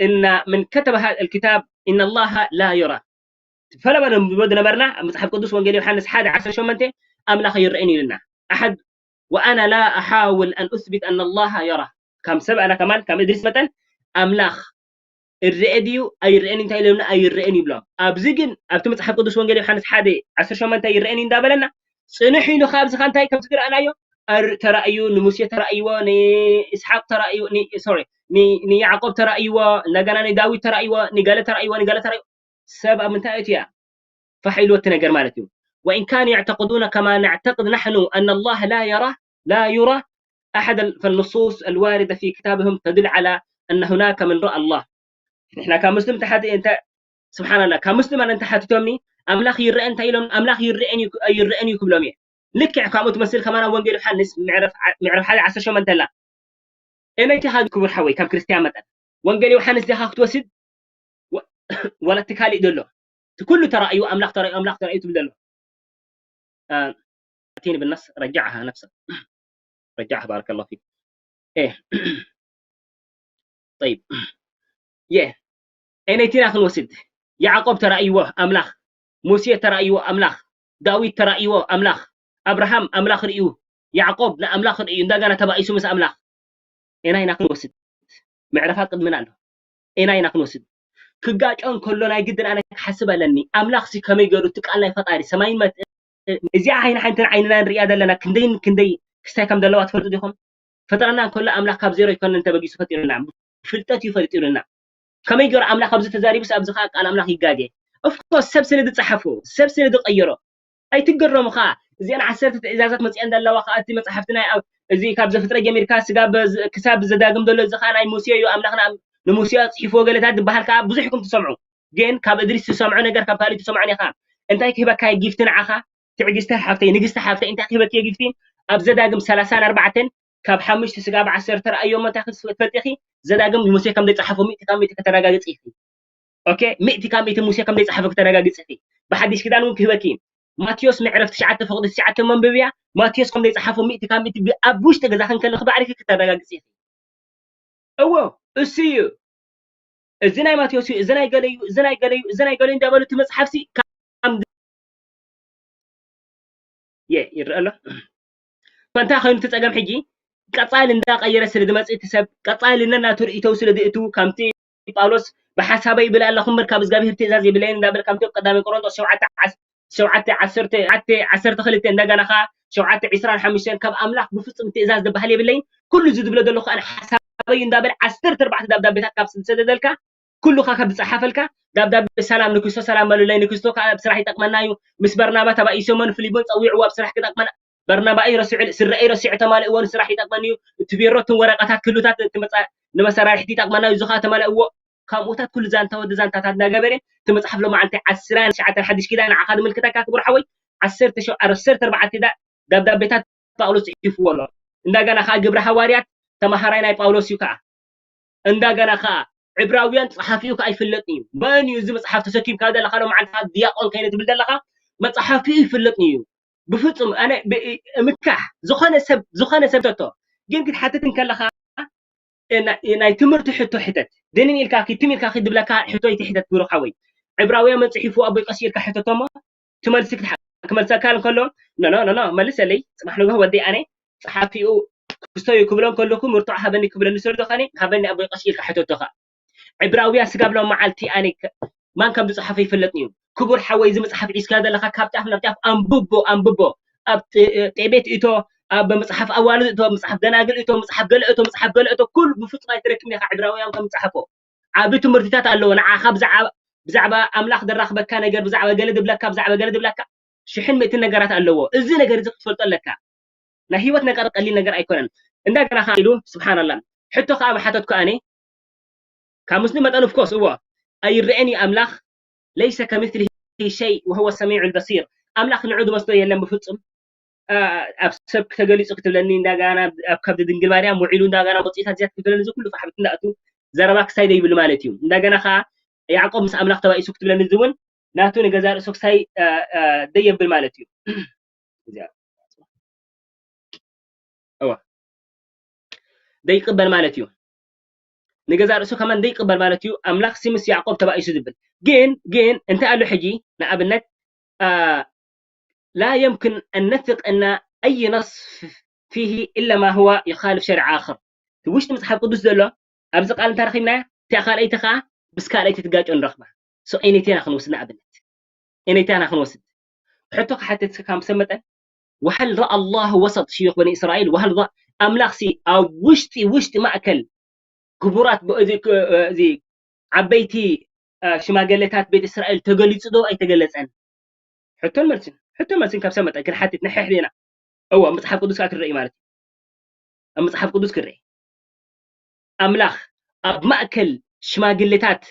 إن من كتب هذا الكتاب إن الله لا يرى ፈለማ ንብሎ ዝነበርና ኣብ መፅሓፍ ቅዱስ ወንጌል ዮሃንስ ሓደ ዓሰርተ ሸሞንተ ኣምላኽ ኣይረእን ኢሉና ኣሓድ وأنا لا أحاول أن أثبت أن الله يرى ከም ሰብ ኣና ከማን ከም እድሪስ መጠን ኣምላኽ እረአ ድዩ ኣይረአን እንታይ ኢሎምና ኣይረአን ይብሎም ኣብዚ ግን ኣብቲ መፅሓፍ ቅዱስ ወንጌል ዮሃንስ ሓደ ዓሰርተ ሸሞንተ ይረአን እዩ እንዳበለና ፅንሕ ኢሉ ካብዚ ከ እንታይ ከምዚ ዝረኣናዮ ተራእዩ ንሙሴ ተራእይዎ ንኢስሓቅ ተራእዩ ሶሪ ንያዕቆብ ተራእይዎ እንደገና ንዳዊት ተራእይዎ ንገለ ተራእይዎ ንገለ ተራእይዎ ሰብ ኣብ ምንታይ እትያ ፋሕ ኢልዎ እቲ ነገር ማለት እዩ وإن كانوا يعتقدون كما نعتقد نحن أن الله لا يرى لا يرى أحدا فالنصوص الواردة في كتابهم تدل على أن هناك من رأى الله ንሕና ካብ ሙስሊም ተሓቲ እንተ ስብሓንላ ካብ ሙስሊም ኣነ እንተሓቲቶምኒ ኣምላኽ ይረአ እንታይ ኢሎም ኣምላኽ ይረአን ይረአን እዩ ክብሎም እየ ልክዕ ካብኡ ትመስል ከማና ወንጌል ዮሓንስ ምዕራፍ ሓደ ዓሰርተ ሸሞንተ ላ ኤነይቲ ሃ ክቡር ሓወይ ከም ክርስትያን መጠን ወንጌል ዮሓንስ ዲኻ ክትወስድ ወላ እቲ ካሊእ ዘሎ እቲ ኩሉ ተራእዩ ኣምላኽ ተራእዩ ኣምላኽ ተራእዩ ትብል ዘሎ እ፣ أتيني بالنص رجعها نفسك رجعها بارك الله فيك إيه طيب يه أين أتينا ክንወስድ ያዕቆብ ተራእይዎ ኣምላኽ ሙሴ ተራእይዎ ኣምላኽ ዳዊት ተራእይዎ ኣምላኽ ኣብርሃም ኣምላኽ ርእዩ ያዕቆብ ንኣምላኽ ርእዩ እንደገና ተባኢሱ ምስ ኣምላኽ ኤና ኢና ክንወስድ ምዕረፋ ቅድምና ኣሎ ኤና ኢና ክንወስድ ክጋጮ እንከሎ ናይ ግድን ኣነ ክሓስብ ኣለኒ ኣምላኽ ሲ ከመይ ገይሩ እቲ ቃል ናይ ፈጣሪ ሰማይን መ እዚኣ ዓይኒ ሓንትን ዓይንና ንሪኣ ዘለና ክንደይን ክንደይ ክስታይ ከም ዘለዋ ትፈልጡ ዲኹም ፈጠረና እንከሎ ኣምላኽ ካብ ዜሮ ይኮነን ተበጊሱ ፈጢሩና ፍልጠት እዩ ፈጢሩና ከመይ ገይሩ ኣምላኽ ኣብዚ ተዛሪቡስ ኣብዚ ከዓ ቃል ኣምላኽ ይጋጌ ኦፍኮርስ ሰብ ስለ ዝፀሓፎ ሰብ ስለ ዝቀየሮ ኣይትገረሙ ከዓ እዚአን ዓሰርተ ትእዛዛት መፅአን ዘለዋ ከዓ እቲ መፅሓፍቲ ናይ ኣብ- እዚ ካብ ዘፍጥረት ጀሚርካ ስጋ በዝ- ክሳብ ዘዳግም ዘሎ እዚ ከዓ ናይ ሙሴ እዩ ኣምላኽና ንሙሴ ኣፅሒፍዎ ገለታት ዝበሃል ከዓ ብዙሕ ኢኹም ትሰምዑ ግን ካብ እድሪስ ትሰምዖ ነገር ካብ ካልእ ትሰምዖን ኢኻ እንታይ ክህበካ ጊፍቲ ንዓኻ ትዕግስቲ ሓፍተይ ንግስቲ ሓፍተይ እንታይ ክህበኪ ጊፍቲ ኣብ ዘዳግም ሰላሳን ኣርባዕተን ካብ ሓሙሽተ ስጋብ ዓሰርተ ረኣዮ እሞ እንታይ ክትፈልጢ ኢኺ ዘዳግም ሙሴ ከም ዘይፀሓፎ ሚእቲ ካብ ሚእቲ ከተረጋግፂ ኢኺ ኦኬ ሚእቲ ካብ ሚእቲ ሙሴ ከም ዘይፀሓፎ ከተረጋግፂ ኢኺ ብሓዲሽ ኪዳን እውን ክህበኪ እዩ ማቴዎስ ምዕረፍ ትሽዓተ ፍቕዲ ትሽዓተ መንብብያ ማቴዎስ ከም ዘይፀሓፎ ሚእቲ ካብ ሚእቲ ኣብ ውሽጢ ገዛ ክንከለኺ ባዕልኪ ከተረጋግፂ ኢኺ እዎ እሱ እዩ እዚ ናይ ማቴዎስ እዩ እዚ ናይ ገለ እዩ እዚ ናይ ገለ እዩ እዚ ናይ ገለ እዩ እንዳበሉ እቲ መፅሓፍሲ የ ይረአ ኣሎ። ፈንታ ኮይኑ እቲ ጸገም ሕጂ ቀጻሊ እንዳቀየረ ስለ ዝመጽእ እቲ ሰብ ቀጻሊ ነናቱ ርእይተው ስለ ዝእቱ ከምቲ ጳውሎስ ብሓሳበይ ይብል ኣለኹ እምበር ካብ እግዚኣብሔር ትእዛዝ የብለይን እንዳበለ ከምቲ ኣብ ቀዳማይ ቆሮንቶስ ሸውዓተ ዓሰርተ ሸውዓተ ዓሰርተ ዓሰርተ ክልተ እንደገና ኸዓ ሸውዓተ ዕስራን ሓሙሽተን ካብ ኣምላኽ ብፍጹም ትእዛዝ ዝበሃል የብለይን። ኩሉ እዚ ዝብሎ ዘለኹ ኣነ ሓሳበይ እንዳበለ ዓሰርተ ኣርባዕተ ደብዳቤታት ካብ ዝሰደደልካ ኩሉ ካብ ዝጸሓፈልካ ደብዳቤ ሰላም ንክስቶ ሰላም በሉለይ ንክስቶ ካብ ስራሕ ይጠቅመና እዩ ምስ በርናባ ተባኢሶሞ ንፊሊሞን ጸዊዕዎ ኣብ ስራሕ ክጠቅመና በርናባ እዩ ረሲዑ ስረኤ ረሲዑ ተማልእዎ ንስራሕ ይጠቅመኒ እዩ እቲ ቢሮ እትን ወረቀታት ክህሉታት እቲ መጻ ንመሰራርሕቲ ይጠቅመና እዩ ዝኻ ተማልእዎ ከምኡታት ኩሉ ዛንታ ወዲ ዛንታታት እናገበረ እቲ መጽሓፍ ሎማዓንቲ ዓሰርተ ትሽዓተ ሓድሽ ኪዳን ንዓኻ ዝምልክተካ ክቡር ሓወይ ዓሰርተ ኣርባዕተ ደብዳቤታት ጳውሎስ ጽሒፍዎ ኣሎ። እንደገና ከዓ ግብረ ሃዋርያት ተማሃራይ ናይ ጳውሎስ እዩ ከዓ። እንደገና ከዓ ዕብራውያን ጸሓፊኡ ከዓ ይፍለጥ እዩ። መን እዩ እዚ መጽሓፍ ተሰኪምካ ዘለካ ሎማዓንቲ ከዓ ዲያቆን ከይነ ትብል ዘለካ መጽሓፊኡ ይፍለጥ እዩ። ብፍጹም ኣነ ምካሕ ዝኾነ ሰብ ዝኾነ ሰብ ተቶ ግን ክትሓትት እንከለካ ናይ ትምህርቲ ሕቶ ሕተት ድንን ኢልካ ኪድ ትም ኢልካ ኪድ ዝብለካ ሕቶ ይትሕተት ብሩኽ ሓወይ ዕብራውያን መን ጽሒፉ ኣቦይ ቀስ ኢልካ ሕተቶ እሞ ትመልሲ ክመልሰካ እንከሎ ኖ ኖ ኖ መልሰለይ ጽባሕ ንግሆ ወደይ ኣነ ጸሓፊኡ ክስቶ እዩ ክብሎ እንከለኩ ምርትዖ ሃበኒ ክብለኒ ስለ ዝኾነ ሃበኒ ኣቦይ ቀስ ኢልካ ሕተቶ ኸኣ ዕብራውያን ስጋብ ሎም መዓልቲ ኣነ ማን ከም ዝጸሓፈ ይፍለጥኒ እዩ ክቡር ሓወይ እዚ መጽሓፍ ሒዝካ ዘለኻ ካብ ጫፍ ናብ ጫፍ ኣንብቦ ኣንብቦ ኣብ ጤቤት እቶ ኣብ መጽሓፍ ኣዋልድ እቶ መጽሓፍ ደናግል እቶ መጽሓፍ ገለ እቶ መጽሓፍ ገለ እቶ ኩሉ ብፍጹም ኣይትረክብን ኢኻ ዕብራውያን ከም ዝጸሓፎ ዓቢ ትምህርትታት ኣለዎ ንዓኻ ብዛዕባ ኣምላኽ ዘራኽበካ ነገር ብዛዕባ ገለ ዝብለካ ብዛዕባ ገለ ዝብለካ ሽሕን ምእትን ነገራት ኣለዎ እዚ ነገር እዚ ክትፈልጦ ኣለካ ናይ ህይወት ነገር ቀሊል ነገር ኣይኮነን እንደገና ከዓ ኢሉ ስብሓንላ ሕቶ ከዓ መሓተትኩ ኣነ ካብ ምስሉ መጠን ኦፍኮርስ እዎ ኣይረአን እዩ ኣምላኽ ለይሰ ከምስሊ ሸይ ወህወ ሰሚዑ ልበሲር ኣምላኽ ንዑ ዝመስሎ የለን ብፍፁም ኣብ ሰብ ተገሊፁ ክትብለኒ እንዳጋና ኣብ ከብዲ ድንግል ማርያም ውዒሉ እንዳጋና ውፅኢታት ዝያት ክትብለኒ እዚ ኩሉ ፋሕብት እንዳእቱ ዘረባ ክሳይ ዘይብሉ ማለት እዩ እንዳገና ከዓ ያዕቆብ ምስ ኣምላኽ ተባኢሱ ክትብለኒ እዚ እውን ናቱ ንገዛ ርእሱ ክሳይ ደየብል ማለት እዩ ደይቅበል ማለት እዩ ንገዛ ርእሱ ከማን ደይቅበል ማለት እዩ ኣምላኽ ሲ ምስ ያዕቆብ ተባኢሱ ዝብል ግን ግን እንታይ ኣሎ ሕጂ ንኣብነት لا يمكن أن نثق أن أي نص فيه إلا ما هو يخالف شرع آخر ውሽጢ መፅሓፍ ቅዱስ ዘሎ ኣብዚ ቃል እንተረኺብናያ እቲኣ ካልኣይቲ ከዓ ምስ ካልኣይቲ ትጋጮ ንረኽባ ሶ ኤኒቴና ክንወስድ ንኣብነት ኤኒቴና ክንወስድ ሕቶ ክሓተት እስከ ካብ ሰብ መጠን وهل رأى الله وسط شيوخ بني إسرائيل وهل رأى ኣምላኽ ሲ ኣብ ውሽጢ ውሽጢ ማእከል ክቡራት እዚ ዓበይቲ ሽማገለታት ቤት እስራኤል ተገሊፁ ዶ ኣይተገለፀን ሕቶን መልስን ሕቶን መልስን ካብ ሰብ መጠን ክንሓትት ንሕሕድ ኢና እዎ መፅሓፍ ቅዱስ ከዓ ክንርኢ ማለት እዩ ኣብ መፅሓፍ ቅዱስ ክንርኢ ኣምላኽ ኣብ ማእከል ሽማግሌታት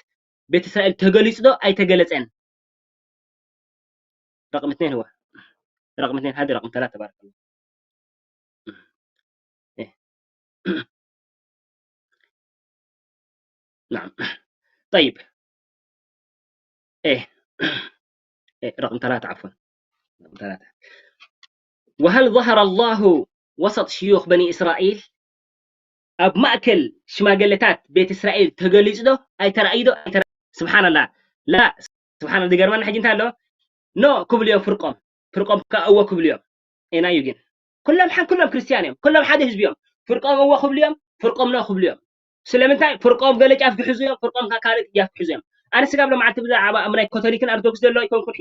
ቤት እስራኤል ተገሊጹ ዶ ኣይተገለጸን? رقم اثنين هو رقم اثنين هذه رقم ثلاثة بارك الله نعم طيب ايه ايه رقم ثلاثة عفوا رقم ثلاثة وهل ظهر الله وسط شيوخ بني إسرائيل ኣብ ማእከል ሽማግለታት ቤት እስራኤል ተገሊጹ ዶ ኣይተራእዩ ዶ ኣይተራ ስብሓንላ ላ ስብሓን ዝገርመና ሕጂ እንታይ ኣሎ ኖ ክብሉ እዮም ፍርቆም ፍርቆም ከዓ እዎ ክብሉ እዮም ኤናዩ ግን ኩሎም ሓን ኩሎም ክርስትያን እዮም ኩሎም ሓደ ህዝቢ እዮም ፍርቆም እዎ ክብሉ እዮም ፍርቆም ኖ ክብሉ እዮም ስለምንታይ ፍርቆም ገለ ጫፍ ክሕዙ እዮም ፍርቆም ካልእ ጫፍ ክሕዙ እዮም ኣነ ስጋብ ሎምዓልቲ ብዛዕባ ኣብ ናይ ኮቶሊክን ኣርቶዶክስ ዘሎ ኣይኮንኩን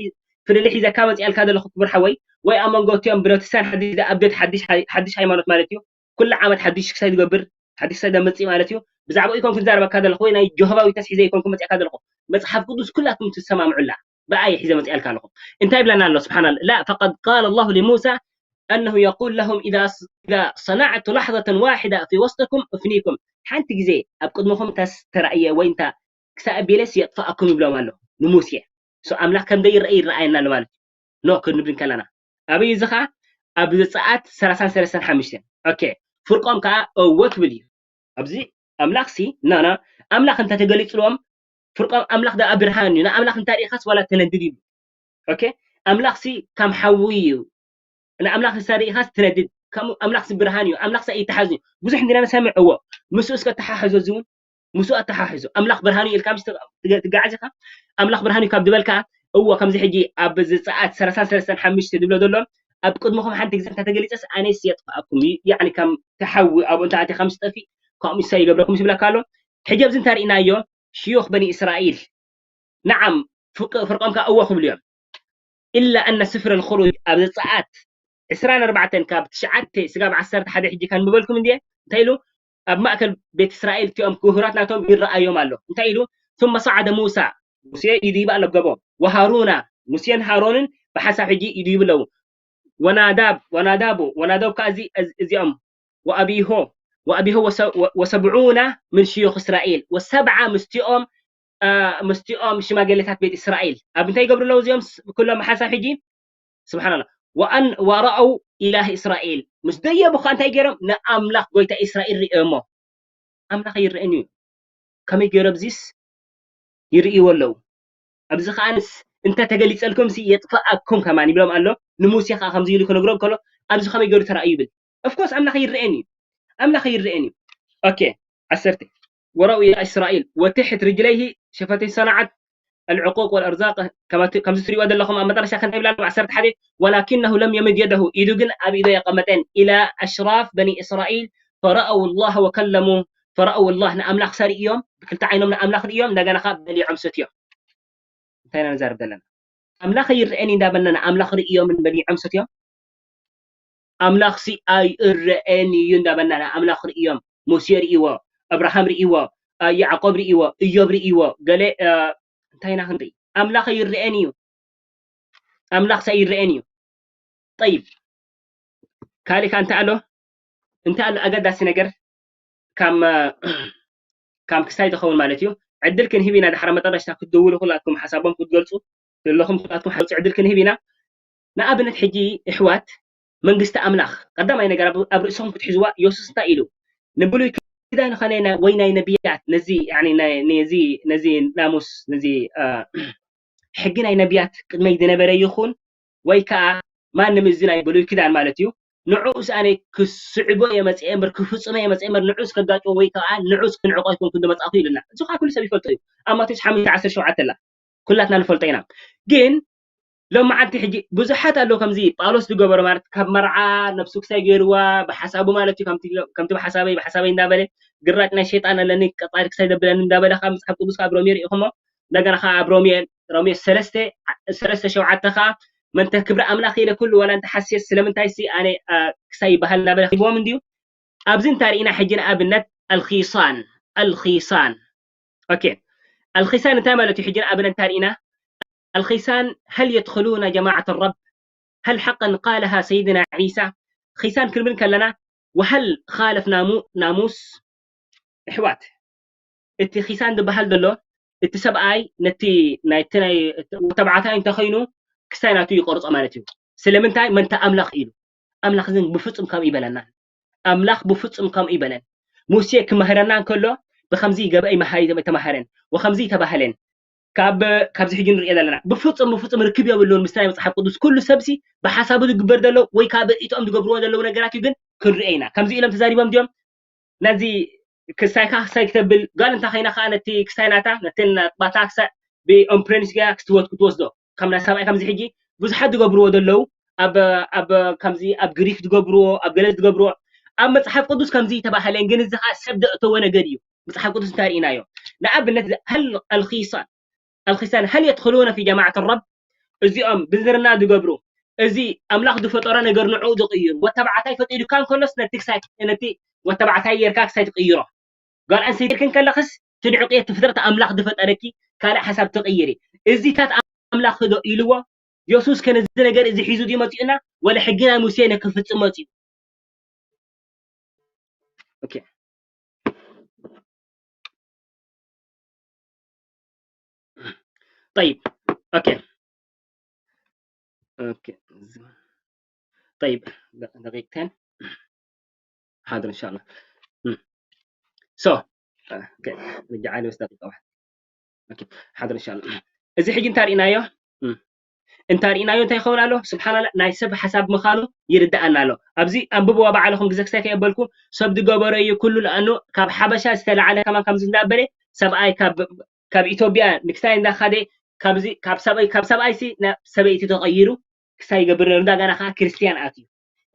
ፍልልይ ሒዘካ መፅኣልካ ዘለኹ ክቡር ሓወይ ወይ ኣብ መንጎ እቲኦም ብሮቴስታን ሓዲሽ ዝኣብደት ሓዲሽ ሓዲሽ ሃይማኖት ማለት እዩ ኩሉ ዓመት ሓዲሽ ክሳይ ዝገብር ሓዲሽ ክሳይ ዘምፅእ ማለት እዩ ብዛዕባ ይኮንኩ ዝዛረበካ ዘለኹ ወይ ናይ ጆሆባ ዊትነስ ሒዘ ይኮንኩ መፅእካ ዘለኹ መፅሓፍ ቅዱስ ኩላትኩም ትሰማምዑላ ብኣየ ሒዘ መፅኣልካ ኣለኹ እንታይ ይብለና ኣሎ ስብሓና ላ ፈቀድ ቃል ኣላሁ ሊሙሳ أنه يقول لهم إذا إذا صنعت لحظة واحدة في وسطكم أفنيكم ሓንቲ ግዜ ኣብ ቅድመኹም ተራእየ ወይ እንታ ክሳብ ኣቢለስ የጥፋኣኩም ይብሎም ኣሎ ንሙሴ ኣምላኽ ከም ዘይረአ ይረኣየና ኣሎ ማለት እዩ ኖ ክንብል ከለና ኣበይ እዚ ኸዓ ኣብ ዘፀኣት ሰላሳን ሰለስተን ሓሙሽተን ኦኬ ፍርቆም ከዓ እወ ክብል እዩ ኣብዚ ኣምላኽ ሲ ኖ ኖ ኣምላኽ እንተ ተገሊፅልዎም ፍርቆም ኣምላኽ ደኣ ብርሃን እዩ ንኣምላኽ እንተ ርኢኻስ ዋላ ተነድድ ይብሉ ኦኬ ኣምላኽ ሲ ከም ሓዊ እዩ ንኣምላኽ ሳ ርኢኻስ ትነድድ ከምኡ ኣምላኽ ሲ ብርሃን እዩ ኣምላኽ ሳ ይተሓዝ እዩ ብዙሕ እንዲና ንሰምዕ እዎ ምስኡ እስከ ተሓሕዞ እዚ እውን ምስኡ ኣተሓሕዞ ኣምላኽ ብርሃን እዩ ኢልካ ምስ ትጋዓዝ ኢኻ ኣምላኽ ብርሃን እዩ ካብ ዝበልካ እዎ ከምዚ ሕጂ ኣብ ዘፀኣት ሰላሳን ሰለስተን ሓሙሽተ ዝብሎ ዘሎ ኣብ ቅድመኹም ሓንቲ ግዜ እንተተገሊጸስ ኣነስ የጥፍኣኩም፣ ያዕኒ ከም ተሓዊ ኣብኡ እንተ ኣትየ ከም ዝጠፊእ ከምኡ ንሳ ይገብረኩም ይብለካ ኣሎ። ሕጂ ኣብዚ እንተሪእናዮ ሽዮኽ በኒ እስራኤል ነዓም ፍርቆም ከኣ እወ ክብሉ እዮም። ኢላ ኣነ ስፍር ኣልኹሩጅ ኣብ ዘጸኣት ዕስራን ኣርባዕተን ካብ ትሽዓተ ስጋብ ዓሰርተ ሓደ ሕጂ ከንብበልኩም እንድየ እንታይ ኢሉ ኣብ ማእከል ቤት እስራኤል እቲኦም ክሁራት ናቶም ይረኣዮም ኣሎ እንታይ ኢሉ ثم صعد موسى ሙሴ ይድይብ ኣሎ ገቦ وهارون ሙሴን ሃሮንን ብሓሳብ ሕጂ ይድይቡ ኣለዉ ወናዳብ ወናዳቡ ወናዳብ ከኣ እዚኦም ወኣቢሆ ወኣቢሆ ወሰብዑና ምን ሽዩኽ እስራኤል ወሰብዓ ምስቲኦም ምስቲኦም ሽማግሌታት ቤት እስራኤል ኣብ እንታይ ይገብሩ ኣለዉ እዚኦም ኩሎም ሓሳብ ሕጂ ስብሓንላ ወኣን ወረአው ኢላህ እስራኤል ምስ ደየቡ ከዓ እንታይ ገይሮም ንኣምላኽ ጎይታ እስራኤል ርእዮሞ ኣምላኽ ይርአን እዩ ከመይ ገይሮ ኣብዚስ ይርእይዎ ኣለዉ ኣብዚ ከዓንስ እንተ ተገሊፀልኩም ሲ የጥፈኣኩም ከማን ይብሎም ኣሎ ንሙሴ ከዓ ከምዚ ኢሉ ክነግሮም ከሎ ኣብዚ ከመይ ገይሩ ተራእዩ ይብል ኦፍኮርስ ኣምላኽ ይርአን እዩ ኣምላኽ ይርአን እዩ ኦኬ ዓሰርተ ወረአው ኢላ እስራኤል ወትሕት ርጅለይሂ ሸፈተይ ሰናዓት العقوق والأرزاق ከምዚ ትሪእዎ ዘለኹም ኣብ መጠረሻ ከንታይ ብላ ዓሰርተ ሓደ ولكنه لم يمد يده ኢዱ ግን ኣብ ኢዶ የቀመጠን إلى أشراف بني إسرائيل فرأوا الله وكلموه فرأوا الله ንኣምላኽ ሰርእዮም ብክልተ ዓይኖም ንኣምላኽ ርእዮም እንደገና ከዓ በሊዖም ሰትዮም እንታይ ኢና ንዛረብ ዘለና ኣምላኽ ይርአኒ እንዳበልና ንኣምላኽ ርእዮምን በሊዖም ሰትዮም ኣምላኽሲ ኣይእረአን እዩ እንዳበልና ንኣምላኽ ርእዮም ሙሴ ርእይዎ ኣብርሃም ርእይዎ ያዕቆብ ርእይዎ እዮብ ርእይዎ ገለ እንታይ ኢና ክንርኢ ኣምላኽ ኣይረአን እዩ ኣምላኽሲ ኣይረአን እዩ ጠይብ ካሊእ እንታይ ኣሎ እንታይ ኣሎ ኣገዳሲ ነገር ካብ ካብ ክስታይ ዝኸውን ማለት እዩ ዕድል ክንህብ ኢና ድሓር መጠረሽታ ክትደውሉ ኩላትኩም ሓሳቦም ክትገልፁ ዘለኹም ኩላትኩም ሓሳብ ዕድል ክንህብ ኢና ንኣብነት ሕጂ እሕዋት መንግስቲ ኣምላኽ ቀዳማይ ነገር ኣብ ርእስኹም ክትሕዝዋ የሱስ እንታይ ኢሉ ንብሉይ ኪዳን ኸነ ወይ ናይ ነቢያት ነዚ ነዚ ነዚ ናሙስ ነዚ ሕጊ ናይ ነቢያት ቅድመይ ዝነበረ ይኹን ወይ ከዓ ማንም እዚ ናይ ብሉይ ኪዳን ማለት እዩ ንዕኡስ ኣነ ክስዕቦ እየ መፅአ እምበር ክፍፅሞ እየ መፅአ እምበር ንዑስ ከጋጭዎ ወይ ከዓ ንዑስ ክንዕቆ ኣይኮንኩ ዝመፃእኩ ኢሉና እዚ ከዓ ኩሉ ሰብ ይፈልጦ እዩ ኣብ ማቴዎስ ሓሙሽተ ዓሰርተ ሸውዓተ ላ ኩላትና ንፈልጦ ኢና ግን ሎማዓንቲ ሕጂ ብዙሓት ኣለዉ ከምዚ ጳውሎስ ዝገበሮ ማለት ካብ መርዓ ነብሱ ክሳይ ገይርዋ ብሓሳቡ ማለት እዩ ከምቲ ብሓሳበይ ብሓሳበይ እንዳበለ ግራጭ ናይ ሸይጣን ኣለኒ ቀፃሊ ክሳይ ዘብለኒ እንዳበለ ካብ መፅሓፍ ቅዱስ ካብ ሮሜ ርኢኹሞ እንደገና ከዓ ኣብ ሮሜ ሮሜ ሰለስተ ሰለስተ ሸውዓተ ከዓ መንተ ክብሪ ኣምላኽ ኢለ ኩሉ ዋላ እንተ ሓስየ ስለምንታይ ሲ ኣነ ክሳይ ይበሃል እንዳበለ ሂብዎም እንድዩ ኣብዚ እንታይ ርኢና ሕጂ ንኣብነት ኣልኺሳን ኣልኺሳን ኦኬ ኣልኺሳን እንታይ ማለት እዩ ሕጂ ንኣብነት እንታይ ርኢና ኣልኺሳን هل يدخلون جماعة الرب هل حقا قالها سيدنا عيسى ኺሳን ክንብል ከለና وهل خالف ناموس ኣሕዋት እቲ ኺሳን ዝበሃል ዘሎ እቲ ሰብኣይ ነቲ ናይቲ ናይ ተባዕታይ እንተኸይኑ ክሳይ ናቱ ይቆርጾ ማለት እዩ ስለምንታይ መንተ ኣምላኽ ኢሉ ኣምላኽ ግን ብፍጹም ከምኡ ይበለና ኣምላኽ ብፍጹም ከምኡ ይበለን ሙሴ ክመህረና እንከሎ ብከምዚ ገበአ ይመሃ ተማሃረን ወከምዚ ተባህለን ካብ ካብዚ ሕጂ ንሪኦ ዘለና ብፍጹም ብፍጹም ርክብ የብሉን ምስ ናይ መፅሓፍ ቅዱስ ኩሉ ሰብሲ ብሓሳቡ ዝግበር ዘሎ ወይ ካብ እቶም ዝገብርዎ ዘለዉ ነገራት እዩ ግን ክንሪኦ ኢና ከምዚ ኢሎም ተዛሪቦም ድዮም ነዚ ክሳይካ ክሳይ ክተብል ጓል እንታ ኮይና ከዓ ነቲ ክሳይ ናታ ነተን ናጥባታ ክሳይ ብኦምፕሬንስ ገያ ክትወት ክትወስዶ ከም ናይ ሰብኣይ ከምዚ ሕጂ ብዙሓት ዝገብርዎ ዘለዉ ኣብ ኣብ ከምዚ ኣብ ግሪክ ዝገብርዎ ኣብ ገለ ዝገብርዎ ኣብ መፅሓፍ ቅዱስ ከምዚ ተባህለን ግን እዚ ከዓ ሰብ ዘእተወ ነገር እዩ መፅሓፍ ቅዱስ እንታይ ርኢናዮ ንኣብነት ኣልኺሳን ኣልኺሳን هل يدخلون في جماعة الرب እዚኦም ብዝርና ዝገብሩ እዚ ኣምላኽ ዝፈጠሮ ነገር ንዕኡ ዝቕይሩ ወተባዕታይ ፈጢሩካ እንከሎስ ነቲ ክሳይ ነቲ ወተባዕታይ ጌርካ ክሳይ ትቕይሮ ጓል ኣንስተይቲ ጌርክን ከለኽስ ትንዕቂ እቲ ፍጥረት ኣምላኽ ዝፈጠረኪ ካልእ ሓሳብ ትቕይሪ እዚታት ኣምላኽ ዶ ኢልዎ የሱስ ከ ነዚ ነገር እዚ ሒዙ ድዩ መፂኡና ወላ ሕጊ ናይ ሙሴ ነክፍፅም መፂኡ طيب اوكي اوكي طيب دقيقتين حاضر ان شاء الله so اوكي رجع لي بس دقيقه واحده اوكي حاضر ان شاء الله እዚ ሕጂ እንታይ ርኢናዮ እንታይ ርኢናዮ እንታይ ይኸውን ኣሎ ስብሓንላ ናይ ሰብ ሓሳብ ምዃኑ ይርድኣና ኣሎ ኣብዚ ኣንብብዋ ባዕልኹም ግዜ ክሳይ ከየበልኩ ሰብ ዝገበሮ እዩ ኩሉ ለኣኑ ካብ ሓበሻ ዝተላዓለ ከማን ከምዚ እንዳበለ ሰብኣይ ካብ ኢትዮጵያ ንክሳይ እንዳኻደ ካብዚ ካብ ሰብኣይ ካብ ሰብኣይ ሲ ናብ ሰበይቲ ተቐይሩ ክሳብ ይገብር ነሩ። እንዳጋና ከዓ ክርስትያን ኣትዩ።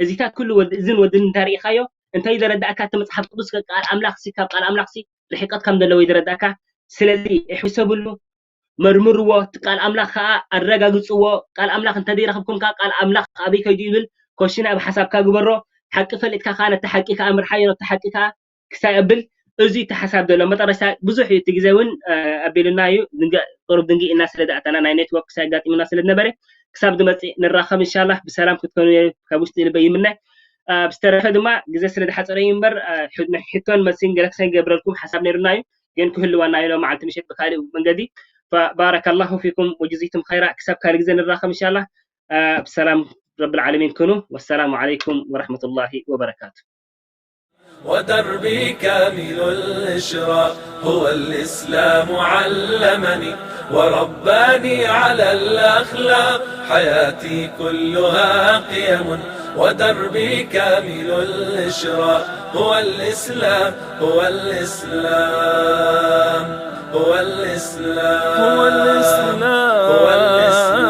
እዚታት ኩሉ ወዲ እዝን ወድን እንተሪኢኻዮ እንታይ ዘረዳእካ? እቲ መፅሓፍ ቅዱስ ቃል ኣምላኽ ሲ ካብ ቃል ኣምላኽ ሲ ርሕቀት ከም ዘለዎ ይዘረዳእካ። ስለዚ እሕሰብሉ፣ መርምርዎ፣ እቲ ቃል ኣምላኽ ከዓ ኣረጋግፅዎ። ቃል ኣምላኽ እንተዘይረኽብኩም ከዓ ቃል ኣምላኽ ኣበይ ከይዱ ይብል ኮሽና ኣብ ሓሳብካ ግበሮ። ሓቂ ፈሊጥካ ከዓ ነቲ ሓቂ ከዓ ምርሓዮ፣ ነቲ ሓቂ ከዓ ክሳይ ኣብል እዚ ተሓሳብ ዘሎ መጠረሻ ብዙሕ እዩ እቲ ግዜ እውን ኣቢሉና እዩ። ድንገ ቅሩብ ድንጊ እና ስለ ዝኣተና ናይ ኔትወርክ ክሳይ ኣጋጢሙና ስለ ዝነበረ ክሳብ ዝመፅእ ንራኸብ እንሻላ ብሰላም ክትኮኑ ካብ ውሽጢ ልበይ ይምነ። ብዝተረፈ ድማ ግዜ ስለ ዝሓፀረ እዩ እምበር ሕቶን መልሲን ገለ ክሳይ ገብረልኩም ሓሳብ ነይሩና እዩ። ግን ክህልወና እዩ ሎ መዓልቲ ምሸት ብካሊእ መንገዲ። ባረከ ላሁ ፊኩም ወጅዚቱም ኸይራ። ክሳብ ካልእ ግዜ ንራኸብ እንሻላ። ብሰላም ረብል ዓለሚን ኩኑ። ወሰላሙ ዓለይኩም ወረሕመቱላሂ ወበረካቱ። ودربي كامل الإشراق هو الإسلام علمني ورباني على الأخلاق حياتي كلها قيم ودربي كامل الإشراق هو الإسلام هو الإسلام هو الإسلام هو الإسلام هو الإسلام